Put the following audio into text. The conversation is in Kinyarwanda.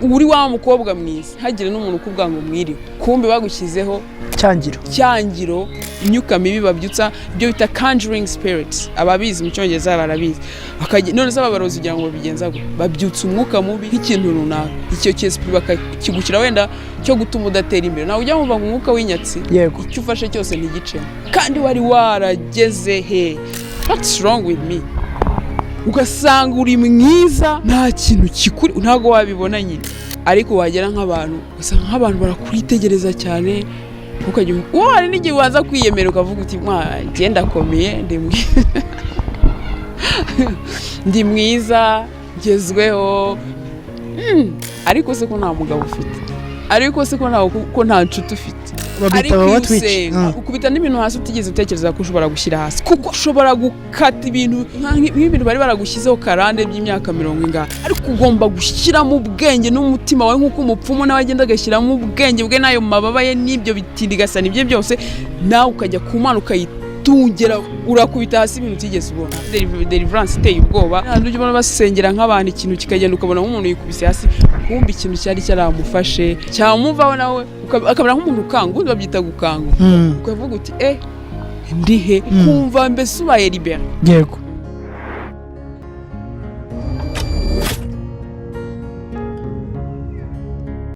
Uri wa mukobwa mwiza, ntagire n'umuntu ukubwira ngo mwiriwe, kumbe bagushyizeho cyangiro. Cyangiro, imyuka mibi babyutsa, ibyo bita conjuring spirits. Ababizi mu Cyongereza barabizi. None se aba barozi kugira ngo babigenza gute? Babyutsa umwuka mubi nk'ikintu runaka, icyo cy'esprit bakakigushyira wenda cyo gutuma udatera imbere. Ntabwo ujya wumva ngo umwuka w'inyatsi? Icyo ufashe cyose ntigicemo, kandi wari warageze he? What's wrong with me? Ugasanga uri mwiza, nta kintu kikuri, ntabwo wabibona nyine, ariko wagera nk'abantu, ugasanga nk'abantu barakwitegereza cyane, ukajya uwo hari n'igihe waza kwiyemera ukavuga uti: "Mwa, njye ndakomeye, ndi mwiza, ngezweho." Ariko se ko nta mugabo ufite? Ariko se ko nta nshuti ufite? Babita Ariko iyo abatwiki. usenga, ukubita n'ibintu hasi utigeze utekereza ko ushobora gushyira hasi, kuko ushobora gukata ibintu nk'ibintu bari baragushyizeho karande by'imyaka mirongo ingahe, ariko ugomba gushyiramo ubwenge n'umutima wawe, nk'uko umupfumu nawe agenda agashyiramo ubwenge bwe n'ayo mababa ye n'ibyo bitindigasa n'ibyo byose, nawe ukajya ku Mana ukayitungera, urakubita hasi ibintu utigeze ubona. Deliverance iteye ubwoba. Handi ujya ubona basengera nk'abantu, ikintu kikagenda, ukabona nk'umuntu yikubise hasi, kumva ikintu cyari cyaramufashe cyamuvaho, nawe akabona nk'umuntu ukanga, ubundi babyita gukanga, ukavuga uti: "Eh, ndihe?" Kumva mbese ubaye libéré.